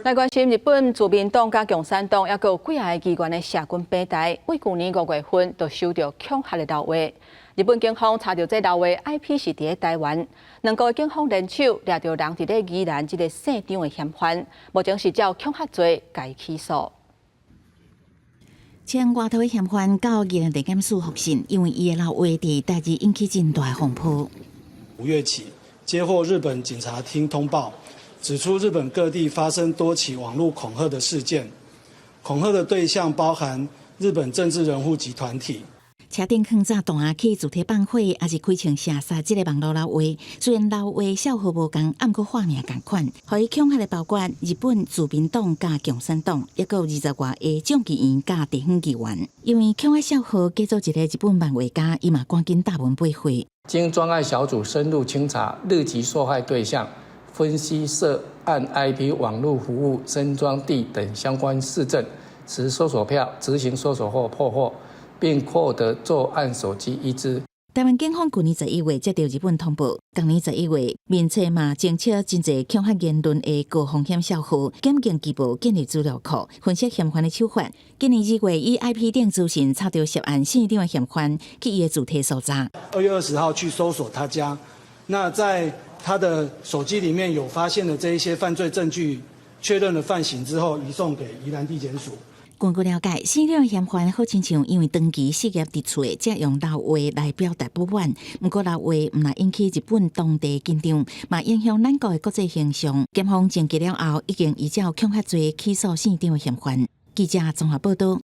來關心日本自民黨佮共產黨，抑閣有幾仔个議員的社群平台，對舊年5月份就收著恐嚇的留話。日本警方查著這留話 IP 是佇咧台灣，兩國警方聯手掠著人佇咧宜蘭這个姓張的嫌犯，目前是照恐嚇罪共伊起訴。穿外套的嫌犯到宜蘭地檢署複訊，因為伊的留話佇台日引起真大風波。 5月起，接獲日本警察廳通報，指出日本各地發生多起網路恐嚇的事件，恐嚇的對象包含日本政治人物及團體。車頂囥炸彈去自體放火，抑是開槍射殺這个網路留話。雖然留話數號無仝，毋過畫面仝款。予伊恐嚇的包括日本自民黨佮共產黨，抑閣有20外个眾議員佮地方議員。因為恐嚇數號假做一个日本漫畫家，伊嘛趕緊搭文備貨。經專案小組深入清查日籍受害對象，分析涉案 IP 網路服務分裝地等相關事證，持搜索票執行搜索後破獲，並獲得作案手機一支。台灣警方舊年11月接著日本通報，今年11月面冊嘛偵測真濟恐嚇言論的高風險數號，檢警拘捕建立資料庫，分析嫌犯的手法。今年2月以 IP 頂資訊查著涉案姓張的嫌犯去伊的住宅搜查。 2月20號去搜索他家，那在他的手機裡面有發現了這一些犯罪證據，確認了犯行之後，移送給宜蘭地檢署。根據了解，姓張嫌犯好親像因為長期失業佇厝，才用留話來表達不滿。毋過留話毋但引起日本當地緊張，嘛影響咱國的國際形象。檢方偵緝了後，已經依照恐嚇罪起訴姓張的嫌犯。記者綜合報道。